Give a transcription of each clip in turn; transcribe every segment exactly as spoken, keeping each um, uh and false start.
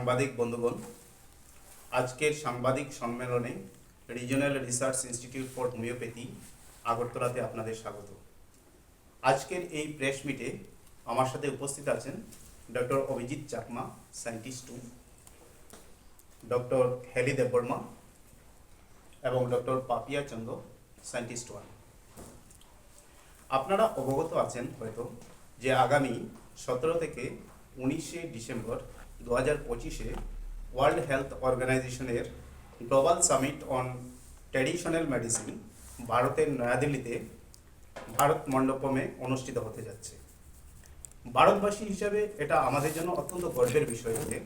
সাংবাদিক বন্ধুগণ, আজকের সাংবাদিক সম্মেলনে regional research institute for homeopathy আগরতলাতে আপনাদের স্বাগত। আজকের এই প্রেস মিটে আমার সাথে উপস্থিত আছেন doctor Abhijit Chakma, scientist two, doctor Heli Debbarma এবং doctor Papiya Chandra, scientist one. আপনারা অবগত আছেন হয়তো যে আগামী সতেরো থেকে উনিশে ডিসেম্বর দু হাজার পঁচিশে ওয়ার্ল্ড হেলথ অর্গানাইজেশনের global summit on traditional medicine ভারতের নয়াদিল্লিতে ভারত মণ্ডপমে অনুষ্ঠিত হতে যাচ্ছে। ভারতবাসী হিসাবে এটা আমাদের জন্য অত্যন্ত গর্বের বিষয় যে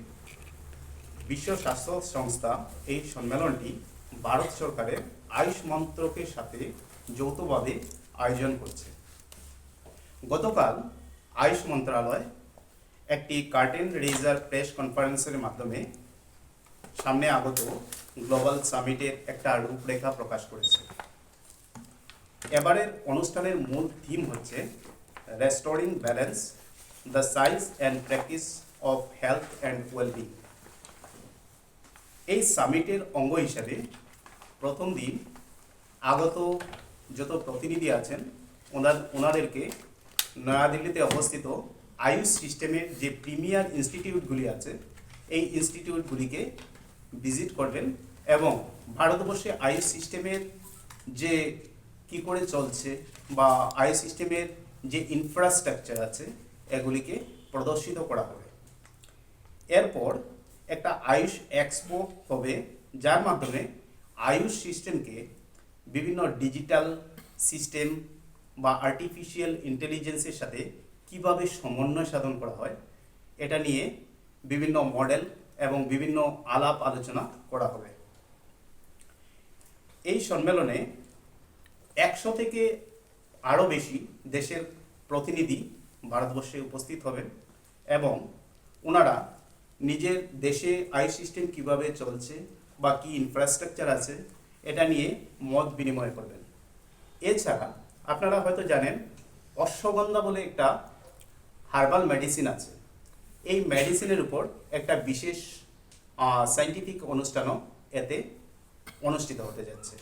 বিশ্ব স্বাস্থ্য সংস্থা এই সম্মেলনটি ভারত সরকারের আয়ুষ মন্ত্রকের সাথে যৌথভাবে আয়োজন করছে। গতকাল আয়ুষ মন্ত্রণালয় একটি কার্টেন রেইজার প্রেস কনফারেন্সের মাধ্যমে সামনে আগত গ্লোবাল সামিটের একটা রূপরেখা প্রকাশ করেছে। এবারের অনুষ্ঠানের মূল থিম হচ্ছে Restoring Balance: The Science and Practice of Health and Wellbeing। এই সামিটের অঙ্গ হিসাবে প্রথম দিন আগত যত প্রতিনিধি আছেন ওনার ওনাদেরকে নয়াদিল্লিতে অবস্থিত আয়ুষ সিস্টেমের যে প্রিমিয়ার ইনস্টিটিউটগুলি আছে এই ইনস্টিটিউটগুলিকে ভিজিট করবেন এবং ভারতবর্ষে আয়ুষ সিস্টেমের যে কি করে চলছে বা আয়ুষ সিস্টেমের যে ইনফ্রাস্ট্রাকচার আছে এগুলিকে প্রদর্শিত করা হবে। এরপর একটা আয়ুষ এক্সপো হবে, যার মাধ্যমে আয়ুষ সিস্টেমকে বিভিন্ন ডিজিটাল সিস্টেম বা আর্টিফিশিয়াল ইন্টেলিজেন্সের সাথে কিভাবে সমন্বয় সাধন করা হয়, এটা নিয়ে বিভিন্ন মডেল এবং বিভিন্ন আলাপ আলোচনা করা হবে। এই সম্মেলনে একশো থেকে আরও বেশি দেশের প্রতিনিধি ভারতবর্ষে উপস্থিত হবেন এবং ওনারা নিজের দেশে আয়ুষ সিস্টেম কীভাবে চলছে বা কী ইনফ্রাস্ট্রাকচার আছে, এটা নিয়ে মত বিনিময় করবেন। এছাড়া আপনারা হয়তো জানেন, অশ্বগন্ধা বলে একটা হার্বাল মেডিসিন আছে। এই মেডিসিনের উপর একটা বিশেষ সায়েন্টিফিক অনুষ্ঠানও এতে অনুষ্ঠিত হতে যাচ্ছে।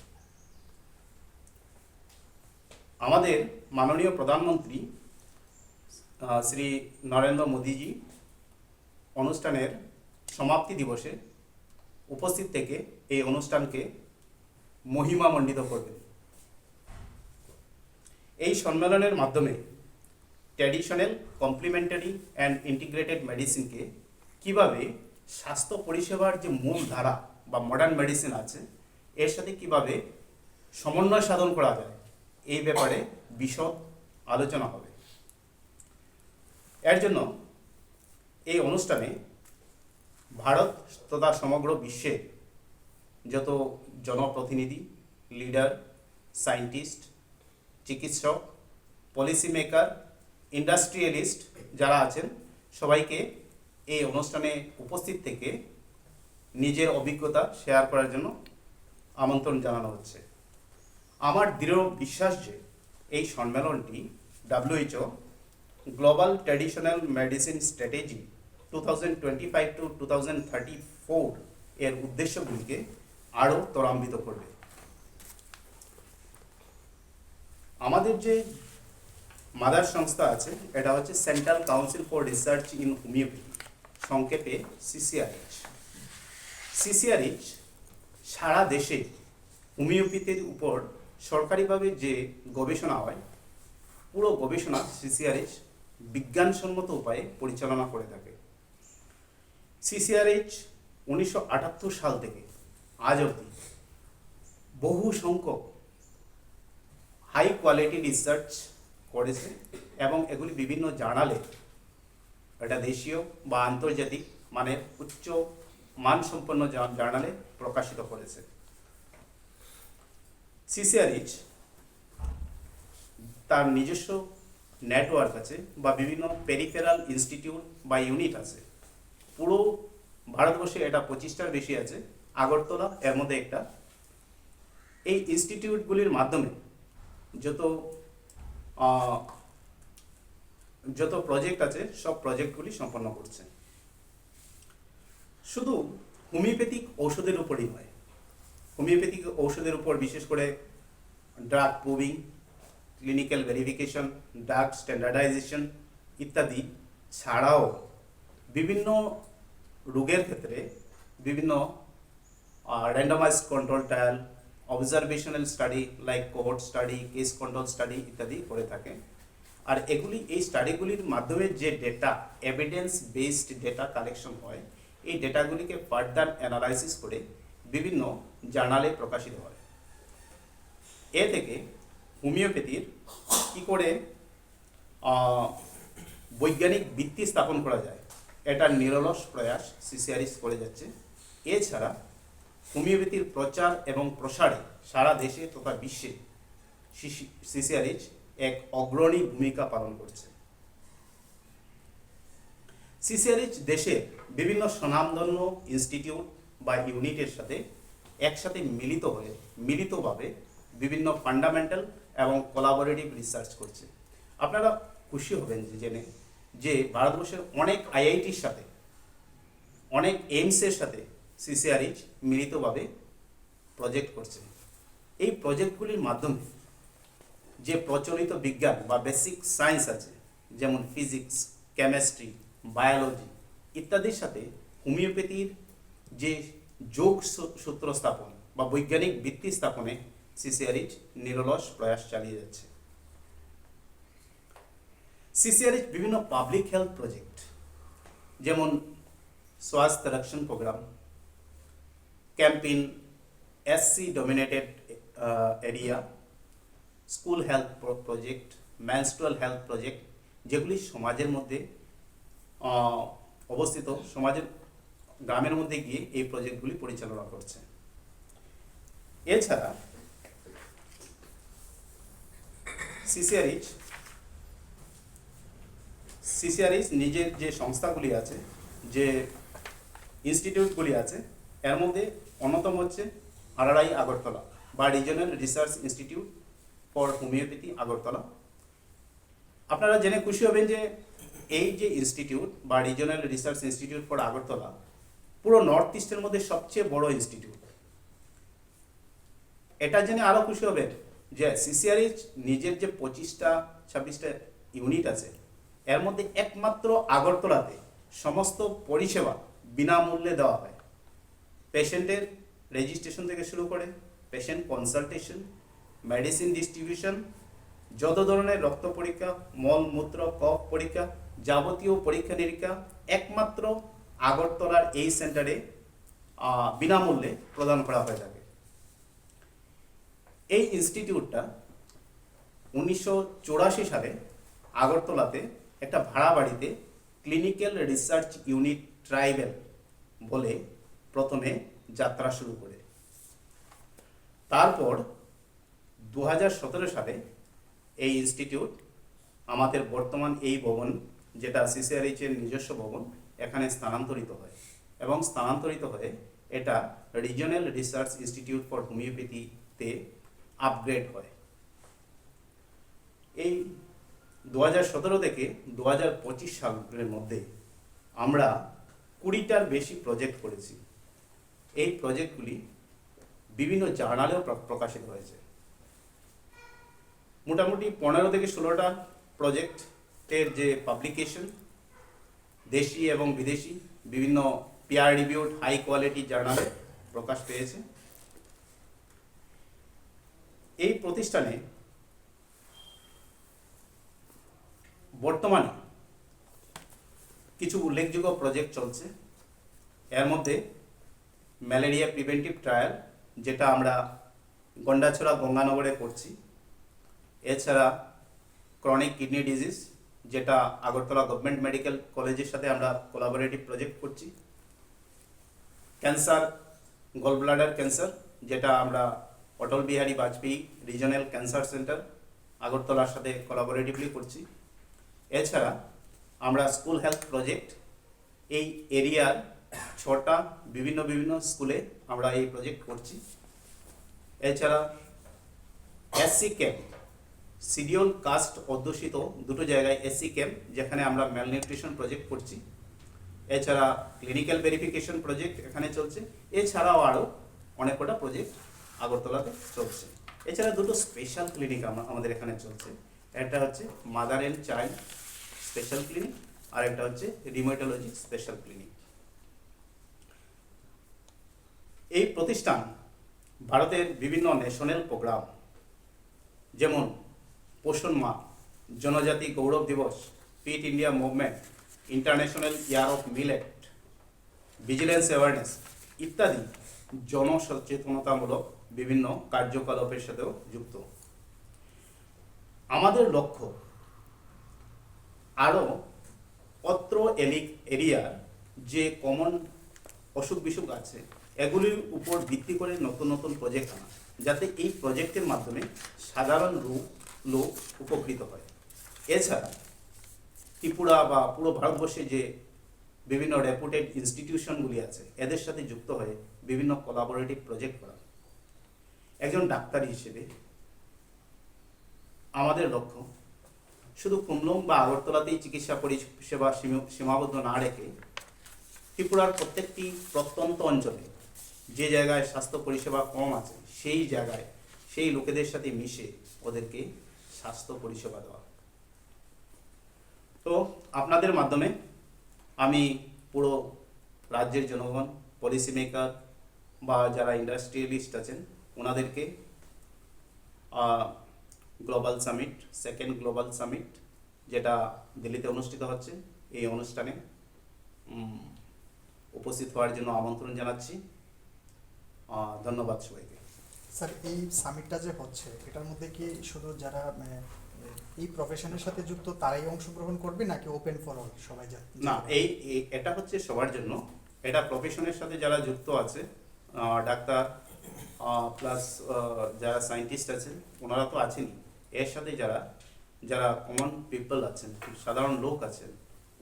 আমাদের মাননীয় প্রধানমন্ত্রী আহ, শ্রী নরেন্দ্র মোদীজি অনুষ্ঠানের সমাপ্তি দিবসে উপস্থিত থেকে এই অনুষ্ঠানকে মহিমামণ্ডিত করবেন। এই সম্মেলনের মাধ্যমে ট্র্যাডিশনাল, কমপ্লিমেন্টারি অ্যান্ড ইন্টিগ্রেটেড মেডিসিনকে কীভাবে স্বাস্থ্য পরিষেবার যে মূল ধারা বা মডার্ন মেডিসিন আছে এর সাথে কিভাবে সমন্বয় সাধন করা যায়, এই ব্যাপারে বিশদ আলোচনা হবে। এর জন্য এই অনুষ্ঠানে ভারত তথা সমগ্র বিশ্বের যত জনপ্রতিনিধি, লিডার, সায়েন্টিস্ট, চিকিৎসক, পলিসি মেকার, ইন্ডাস্ট্রিয়ালিস্ট যারা আছেন, সবাইকে এই অনুষ্ঠানে উপস্থিত থেকে নিজের অভিজ্ঞতা শেয়ার করার জন্য আমন্ত্রণ জানানো হচ্ছে। আমার দৃঢ় বিশ্বাস যে এই সম্মেলনটি WHO global traditional medicine strategy two thousand twenty five to two thousand thirty four এর উদ্দেশ্যগুলিকে আরও ত্বরান্বিত করবে। আমাদের যে মাদার সংস্থা আছে, এটা হচ্ছে central council for research in homeopathy, সংক্ষেপে সিসিআরএইচ। সিসিআরএইচ সারা দেশে হোমিওপ্যাথির উপর সরকারিভাবে যে গবেষণা হয়, পুরো গবেষণা সিসিআরএইচ বিজ্ঞানসম্মত উপায়ে পরিচালনা করে থাকে। সিসিআরএইচ উনিশশো আটাত্তর সাল থেকে আজ অবধি বহু সংখ্যক হাই কোয়ালিটি রিসার্চ করেছে এবং এগুলি বিভিন্ন জার্নালে, এটা দেশীয় বা আন্তর্জাতিক মানের উচ্চ মানসম্পন্ন জা- জার্নালে প্রকাশিত করেছে। সিসিআরএইচ তার নিজস্ব নেটওয়ার্ক আছে বা বিভিন্ন পেরিফেরাল ইনস্টিটিউট বা ইউনিট আছে। পুরো ভারতবর্ষে এটা পঁচিশটার বেশি আছে, আগরতলা এর মধ্যে একটা। এই ইনস্টিটিউটগুলির মাধ্যমে যত আহ, যত প্রজেক্ট আছে, সব প্রজেক্টগুলি সম্পন্ন করছে। শুধু হোমিওপ্যাথিক ঔষধের উপরই নয়, হোমিওপ্যাথিক ঔষধের উপর বিশেষ করে drug proving, clinical verification, drug standardisation ইত্যাদি ছাড়াও বিভিন্ন রোগের ক্ষেত্রে বিভিন্ন randomized control trial, observational study like cohort study, case control study ইত্যাদি করে থাকে। আর এগুলি, এই স্টাডিগুলির মাধ্যমে যে data, evidence based data collection হয়, এই ডেটাগুলিকে ফার্দার অ্যানালাইসিস করে বিভিন্ন জার্নালে প্রকাশিত হয়। এ থেকে হোমিওপ্যাথির কী করে আহ, বৈজ্ঞানিক ভিত্তি স্থাপন করা যায়, এটা নিরলস প্রয়াস সিসিআরএইচ করে যাচ্ছে। এছাড়া হোমিওপ্যাথির প্রচার এবং প্রসারে সারা দেশে তথা বিশ্বে সিসিআরএইচ এক অগ্রণী ভূমিকা পালন করছে। সিসিআরএইচ দেশের বিভিন্ন স্বনামধন্য ইনস্টিটিউট বা ইউনিটের সাথে একসাথে মিলিত হয়ে, মিলিতভাবে বিভিন্ন ফান্ডামেন্টাল এবং কোলাবোরেটিভ রিসার্চ করছে। আপনারা খুশি হবেন যে জেনে যে ভারতবর্ষের অনেক আইআইটির সাথে, অনেক এইমসের সাথে সিসিআরএইচ মিলিতভাবে প্রজেক্ট করছে। এই প্রজেক্টগুলির মাধ্যমে যে প্রচলিত বিজ্ঞান বা বেসিক সায়েন্স আছে, যেমন ফিজিক্স, কেমিস্ট্রি, বায়োলজি ইত্যাদির সাথে হোমিওপ্যাথির যে যোগ সূ-, সূত্র স্থাপন বা বৈজ্ঞানিক ভিত্তি স্থাপনে সিসিআরএইচ নিরলস প্রয়াস চালিয়ে যাচ্ছে। সিসিআরএইচ বিভিন্ন পাবলিক হেলথ প্রজেক্ট, যেমন স্বাস্থ্য রক্ষণ programme, camp in SC dominated area, school health project, menstrual health project, যেগুলি সমাজের মধ্যে আহ, অবস্থিত, সমাজের গ্রামের মধ্যে গিয়ে এই প্রজেক্টগুলি পরিচালনা করছে। এছাড়া সিসিআরএইচ সিসিআরএইচ নিজের যে সংস্থাগুলি আছে, যে ইনস্টিটিউটগুলি আছে, এর মধ্যে অন্যতম হচ্ছে আরআরআই আগরতলা বা regional research institute for homeopathy Agartala. আপনারা জেনে খুশি হবেন যে এই যে ইনস্টিটিউট বা regional research institute for Agartala পুরো নর্থ ইস্টের মধ্যে সবচেয়ে বড় ইনস্টিটিউট। এটা জেনে আরও খুশি হবেন যে সিসিআরএইচ নিজের যে পঁচিশটা ছাব্বিশটা ইউনিট আছে, এর মধ্যে একমাত্র আগরতলাতে সমস্ত পরিষেবা বিনামূল্যে দেওয়া হয়। পেশেন্টের রেজিস্ট্রেশন থেকে শুরু করে পেশেন্ট কনসালটেশন, মেডিসিন ডিস্ট্রিবিউশন, যত ধরনের রক্ত পরীক্ষা, মল মূত্র কফ পরীক্ষা, যাবতীয় পরীক্ষা নিরীক্ষা একমাত্র আগরতলার এই সেন্টারে আহ, বিনামূল্যে প্রদান করা হয়ে থাকে। এই ইনস্টিটিউটটা উনিশশো চুরাশি সালে আগরতলাতে একটা ভাড়া বাড়িতে ক্লিনিক্যাল রিসার্চ ইউনিট ট্রাইবেল বলে প্রথমে যাত্রা শুরু করে। তারপর দু হাজার সতেরো সালে এই ইনস্টিটিউট আমাদের বর্তমান এই ভবন, যেটা সিসিআরএইচ এর নিজস্ব ভবন, এখানে স্থানান্তরিত হয় এবং স্থানান্তরিত হয়ে এটা রিজিওনাল রিসার্চ ইনস্টিটিউট ফর হোমিওপ্যাথিতে আপগ্রেড হয়। এই দু হাজার সতেরো থেকে দু হাজার পঁচিশ সালের মধ্যে আমরা কুড়িটার বেশি প্রজেক্ট করেছি। এই প্রজেক্টগুলি বিভিন্ন জার্নালেও প্র-, প্রকাশিত হয়েছে। মোটামুটি পনেরো থেকে ষোলোটা প্রজেক্টের যে পাবলিকেশন, দেশি এবং বিদেশি বিভিন্ন পিয়ার রিভিউড হাই কোয়ালিটি জার্নালে প্রকাশ পেয়েছে। এই প্রতিষ্ঠানে বর্তমানে কিছু উল্লেখযোগ্য প্রজেক্ট চলছে। এর মধ্যে ম্যালেরিয়া প্রিভেন্টিভ ট্রায়াল, যেটা আমরা গন্ডাছড়া গঙ্গানগরে করছি। এছাড়া ক্রনিক কিডনি ডিজিজ, যেটা আগরতলা গভর্নমেন্ট মেডিকেল কলেজের সাথে আমরা কোলাবোরেটিভ প্রজেক্ট করছি। ক্যান্সার, গল ব্লাডার ক্যান্সার, যেটা আমরা অটল বিহারী বাজপেয়ী রিজিওনাল ক্যান্সার সেন্টার আগরতলার সাথে কোলাবোরেটিভলি করছি। এছাড়া আমরা স্কুল হেলথ প্রজেক্ট, এই এরিয়ার ছটা বিভিন্ন বিভিন্ন স্কুলে আমরা এই প্রজেক্ট করছি। এছাড়া এসসি ক্যাম্প, শিডিউল কাস্ট অধ্যুষিত দুটো জায়গায় এসসি ক্যাম্প, যেখানে আমরা ম্যালনিউট্রিশন প্রজেক্ট করছি। এছাড়া ক্লিনিক্যাল ভেরিফিকেশন প্রজেক্ট এখানে চলছে। এছাড়াও আরও অনেক কটা প্রজেক্ট আগরতলাতে চলছে। এছাড়া দুটো স্পেশাল ক্লিনিক আমা- আমাদের এখানে চলছে। একটা হচ্ছে mother and child special clinic, আর একটা হচ্ছে রিউমাটোলজি স্পেশাল ক্লিনিক। এই প্রতিষ্ঠান ভারতের বিভিন্ন ন্যাশনাল প্রোগ্রাম, যেমন পোষণ মাহ, Janjati Gaurav Divas, Fit India Movement, International Year of Millet, Vigilance Awareness ইত্যাদি জনসচেতনতামূলক বিভিন্ন কার্যকলাপের সাথেও যুক্ত। আমাদের লক্ষ্য আরও অত্র এলিক এরিয়ার যে কমন অসুখ বিসুখ আছে, এগুলির উপর ভিত্তি করে নতুন নতুন প্রজেক্ট আনা, যাতে এই প্রজেক্টের মাধ্যমে সাধারণ রু- লোক উপকৃত হয়। এছাড়া ত্রিপুরা বা পুরো ভারতবর্ষে যে বিভিন্ন রেপুটেড ইনস্টিটিউশনগুলি আছে, এদের সাথে যুক্ত হয়ে বিভিন্ন কোলাবোরেটিভ প্রজেক্ট করা। একজন ডাক্তার হিসেবে আমাদের লক্ষ্য শুধু কুমলুং বা আগরতলাতেই চিকিৎসা পরিষেবা সীম- সীমাবদ্ধ না রেখে ত্রিপুরার প্রত্যেকটি প্রত্যন্ত অঞ্চলে যে জায়গায় স্বাস্থ্য পরিষেবা কম আছে, সেই জায়গায় সেই লোকেদের সাথে মিশে ওদেরকে স্বাস্থ্য পরিষেবা দেওয়া। তো আপনাদের মাধ্যমে আমি পুরো রাজ্যের জনগণ, পলিসি মেকার বা যারা ইন্ডাস্ট্রিয়ালিস্ট আছেন, ওনাদেরকে global summit, second global summit, যেটা দিল্লিতে অনুষ্ঠিত হচ্ছে, এই অনুষ্ঠানে উম, উপস্থিত হওয়ার জন্য আমন্ত্রণ জানাচ্ছি। আহ, ধন্যবাদ সবাইকে। স্যার, এই সামিটটা যে হচ্ছে, এটার মধ্যে কি শুধু যারা, মানে, এই প্রফেশনের সাথে যুক্ত তারাই অংশগ্রহণ করবে, নাকি ওপেন ফর অল, সবাই যা-, যে না, কোনো? এই এই- এটা হচ্ছে সবার জন্য। এটা প্রফেশনের সাথে যারা যুক্ত আছে, আহ, ডাক্তার প্লাস যারা সায়েন্টিস্ট আছেন, ওনারা তো আছেনই, এর সাথে যারা যারা কমন পিপল আছেন, সাধারণ লোক আছেন,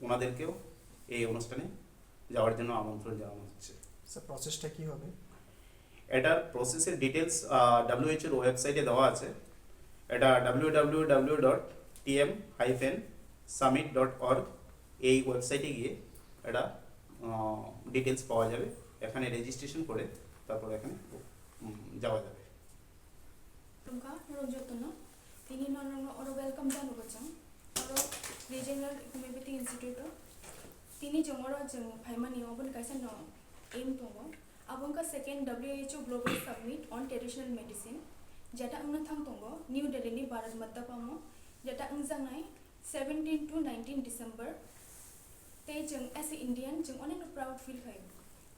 ওনাদেরকেও এই অনুষ্ঠানে যাওয়ার জন্য আমন্ত্রণ জানানো হচ্ছে। স্যার, প্রসেসটা কি হবে? এটার প্রসেসের ডিটেলস ডাব্লিউএইচওর ওয়েবসাইটে দেওয়া আছে। এটা W W W dot T M hyphen summit dot org, এই ওয়েবসাইটে গিয়ে এটা ডিটেলস পাওয়া যাবে। এখানে রেজিস্ট্রেশন করে তারপর এখানে উম, যাওয়া যাবে। Tongkha norok jotono tini norokno oro welcome jano bo chwng oro Regional Homeopathy Institute o. Tini chwng oro chwng phaimani oboni kaisa no aim tongo, abo wngkha second W H O Global Summit on Traditional Medicine, jeta wngna thang tongo New Delhi ni Bharat Mandapam o, jeta wngjaknai seventeen to nineteen December. Tei chwng as a Indian chwng onek no proud feel khaio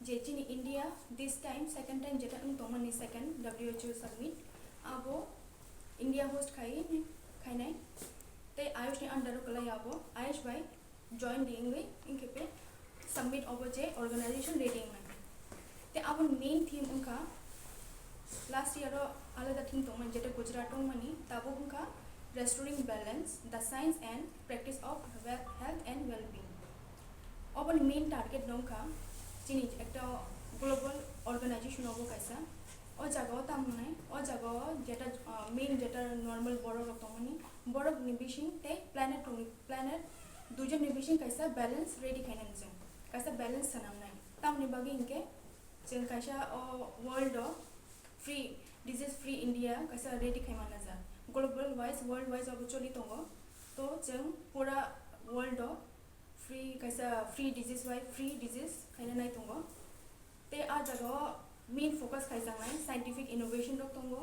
je chini India this time second time jeta wng tongmani second W H O summit abo India host khai khainai. Tei Ayush ni under o kwlai abo Ayush bai join di wngwi wngkhe pe summit obo je organization ready wngnai. Tei aboni main theme wngkha, last year o alada theme tongmani, jeta Gujarat tongmani, tabuk wngkha Restoring Balance, the Science and Practice of Well- Health and Well-being. Oboni main target no wngkha chini ekta global organization obo kaisa. O jaga o tamo wngnai, o jaga o jeta, ah, main jeta normal borok rok tongmani, borok ni bising tei planet rok ni, planet duijon ni bising kaisa balance ready khainani chwng, kaisa balance swnamnai. Tamoni bagwi hinkhe chwng kaisa o world o free, disease free India kaisa ready khaima najak. Global wise, world wise abo choli tongo. To chwng pura world o free kaisa free disease bai free disease khaina nai tongo. Tei a jaga o main focus khaijaknai scientific innovation rok tongo,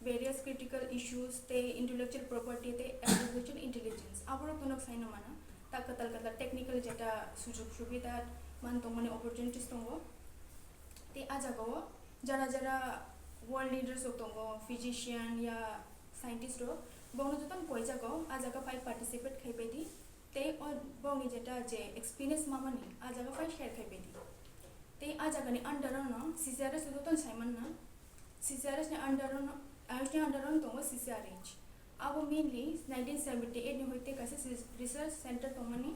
various critical issues tei intellectual property tei artificial intelligence. Aborok tono sai no mano, ta kwtal kwtal technical jeta sujug subida man tongmani opportunities tongo. Tei a jaga o jara jara world leaders rok tongo, physician ya scientist rok, bongno jotono koijago a jaga phai participate khaibai di. Tei o bongni jeta je experience mamani a jaga phai share khaibai di. Tei a jagani under o no C C R H jotono sai manna. C C R H ni under o no, Ayush ni under o no tongo C C R H. Abo mainly nineteen seventy eight ni hoite kaisa sis- research center tongmani.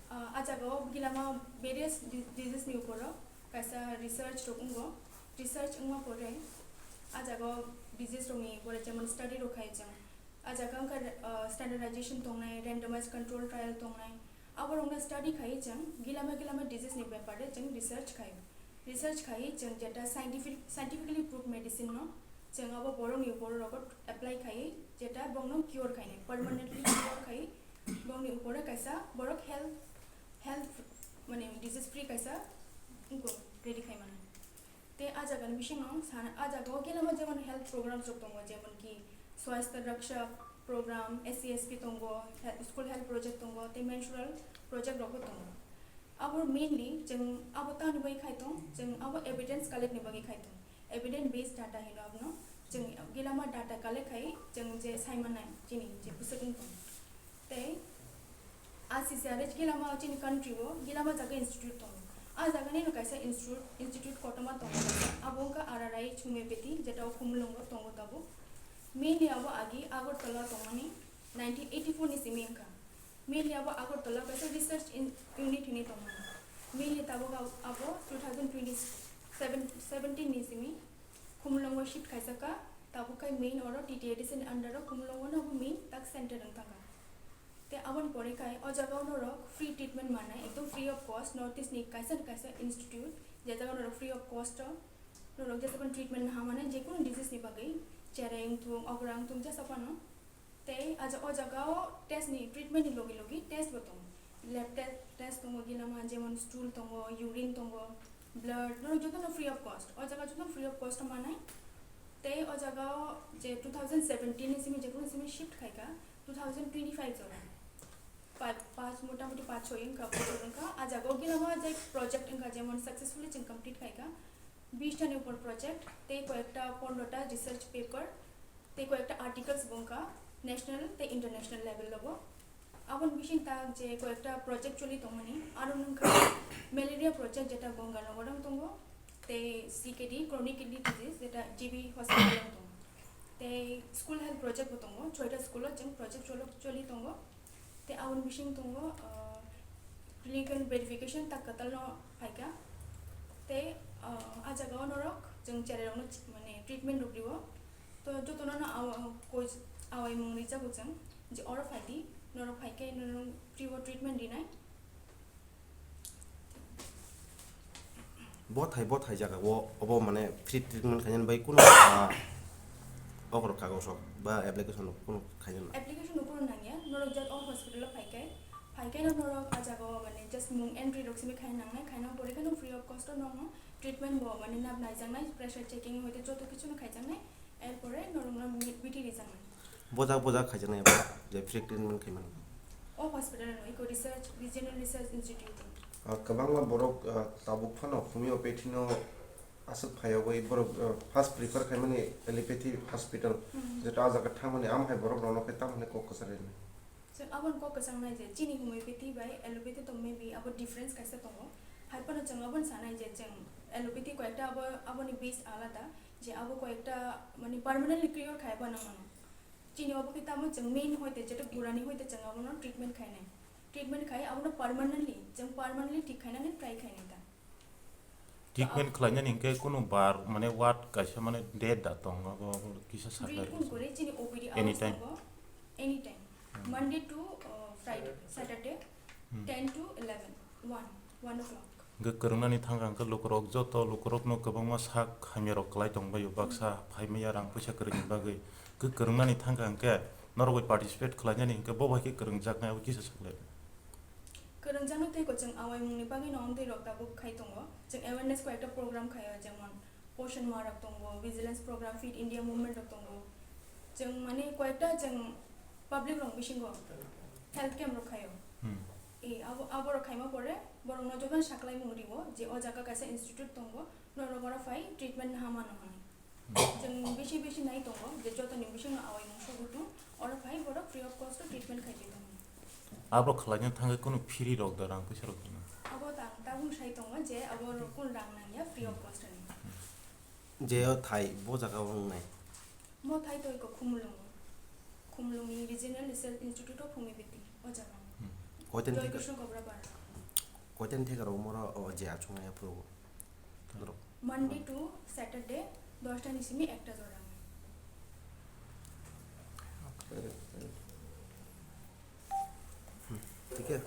Ah, a jaga o gilama various di- disease ni upor o kaisa research rok wngo. Research wngma pore a jaga o disease rok ni pore jemon study rok khai chwng. A jaga wngkha, ah, standardization tongnai, randomized control trial tongnai, Aborokno study khai chwng gilama gilama disease ni bepar de chwng research khai. Research khai chwng jeta scientific, scientifically proved medicine no chwng abo borok ni upor rogo apply khai jeta bongno cure khai nai, permanently cure khai bongni upor kaisa borok health, health mane disease free kaisa wngkuk ready khai mano. Tei a jagani bisingo sana, a jagao gilama jemon health programs rok tongo, jemon ki Swasthya Raksha program, S C S P tongo, he-, school health project tongo, tei menstrual project rokbo tongo. Abo mainly chwng abo tamni bagwi khai tong, chwng abo evidence collect ni bagwi khai tong. Evidence based data hino abono, chwng gilama data collect khai chwng je saimanai chini je bwswk wng tong. Tei a C C R H gilama chini country o gilama jaga institute tongo. A jaga nino kaisa institute, institute kotorma tongo. Abo wngkha R R I H Homeopathy, jeta o Khumulwngo tongo tabuk. Mainly abo agi Agartala tongmani nineteen eighty-four ni simi wngkha. Mainly abo Agartala kaisa research in-, unit hinwi tongmani. Mainly tabuk abo, abo two thousand twenty-seven, seventeen ni simi Khumulwngo shift khaijak kha, tabuk khai main oro T T A D C ni under o Khumulwngo no abo main tak center wng thangkha. Tei aboni pore khai o jaga o norok free treatment mannai, ekdom free of cost, North East ni kaisa na kaisa institute, je jaga norok free of cost o norok jesa phano treatment naha mannai, je kunu disease ni bagwi, chereng thung, okra wng thung, jesa phano. Tei a ja-, o jaga o test ni treatment ni logi logi test bo tongo. Lab te-, test tongo, gilama jemon stool tongo, urine tongo, blood, norok jotono free of cost. O jaga jotono free of cost o manai. Tei o jaga o je two thousand seventeen ni simi, je kunu simi shift khai kha, two thousand twenty-five jora. Pa-, paanch, motamoti paanch choi wngkha, bochor wngkha. A jaga o gilama je project wngkha, jemon successfully chwng complete khai kha. Bish ta ni upor project, tei koyekta pondro ta research paper, tei koyekta articles bo wngkha national tei international level o bo. Aboni bising tak je koyekta project choli tongmani, aro wngkha malaria project jeta Ganganagar o tongo, tei C K D, chronic kidney disease, jeta G B hospital o tongo, tei school health project bo tongo, choita school o chwng project cholo-, choli tongo. Tei aboni bising tongo, ah, clinical verification tak kwtalno phaikha. Tei, ah, a jagao norok chwng cherairokno chi-, mane treatment rok rio. To jotono no awa-, koi-, awaimung rijago chwng je oro phaidi, norok phaikhe norok free o treatment rinai. Bo thai, bo thai jaga o, obo mane free treatment khainani bai kunu, ah, okoro kagos rok ba application rok kunu khainani. Application rok kunu nangya, norok just o hospital o phaikai, phaikai no norok a jaga o mane just mung entry rok simi khaina nangnai, khaina pore khe no free of cost o nono treatment bo mane nab naijaknai, pressure checking hoite joto kichu no khaijaknai, er pore norok no mi-, B T rijaknai. Bojak bojak khaijaknai abo, je free treatment khaimani. O hospital no iko research, regional research institute. Ah, kwbangma borok, ah, tabuk phano homeopathy no aswk phaiwi borok, ah, first prefer khaimani allopathy hospital, hmm, jeto a jaga thangmani, amo hai borok rokno khe tamoni kok kwchar rini. Chwng aboni kok kwchangnai je chini homeopathy bai allopathy to maybe abo difference kaisa tongo. Hai phano chwng aboni sanai je chwng allopathy koyekta abo, aboni base alada, je abo koyekta mane permanently cure khai bo nang mano. Chini obo khe tamo chwng main hoite jeto gurani hoite chwng abono treatment khainai. Treatment khai abono permanently, chwng permanently thik khainani try khainai ta. Treatment khlainani hinkhe kunu bar mane ward kaisa mane date da tong abo kisa saknai. Kun kore chini O P D hours anytime tongo, anytime. Hmm. Monday to, uh, Friday, Saturday, hmm, ten to eleven, one, one o'clock. Hwnkhe kwrwngnani thangkha hwnkhe lukurok joto lukurokno kwbangma sak hamyarok kwlai tongbaio, baksa phaimaya rang puisa kwrwini bagwi. Hwnkhe kwrwngnani thangkha hwnkhe norok bai participate khlainani hwnkhe bo bai khe kwrwngjaknai abo kisa saklai. Kwrwngjaknai tei kwchwng awaimungni bagwino amtwi rok tabuk khai tongo. Chwng awareness koi ekta program khaio, jemon Poshan Ma rok tongo, Vigilance Program, Fit India Movement rok tongo. Chwng mane koyekta chwng public rok bisingo health camp rok khaio. Hmm. E, abo, abo rok khaima pore borok no jotono saklaimung rio je o jaga kaisa institute tongo, norok oro phai treatment naha mano hinwi. Hmm. Chwng bisi bisi nai tongo je jotoni bisingo awaimung sobo tong, oro phai borok free of cost o treatment khai tong. Abo khlaina thangwi kunu free rok da, rang puisa rok da? Abo ta-, tabuk sai tongo je abo rok kunu rang nangya, free of cost ni. Hmm. Je o thai bo jaga o wngnai. Mo thai to iko Khumulwngo. Khumulwngni Regional Research Institute of Homeopathy, o jaga. Hmm. Koitan Joy theka-, Krishna Kobra Para. Koitan theka rok moro o je achung ya phuru. Borok. Monday to Saturday, dosta ni simi ekta jora. ठीक है।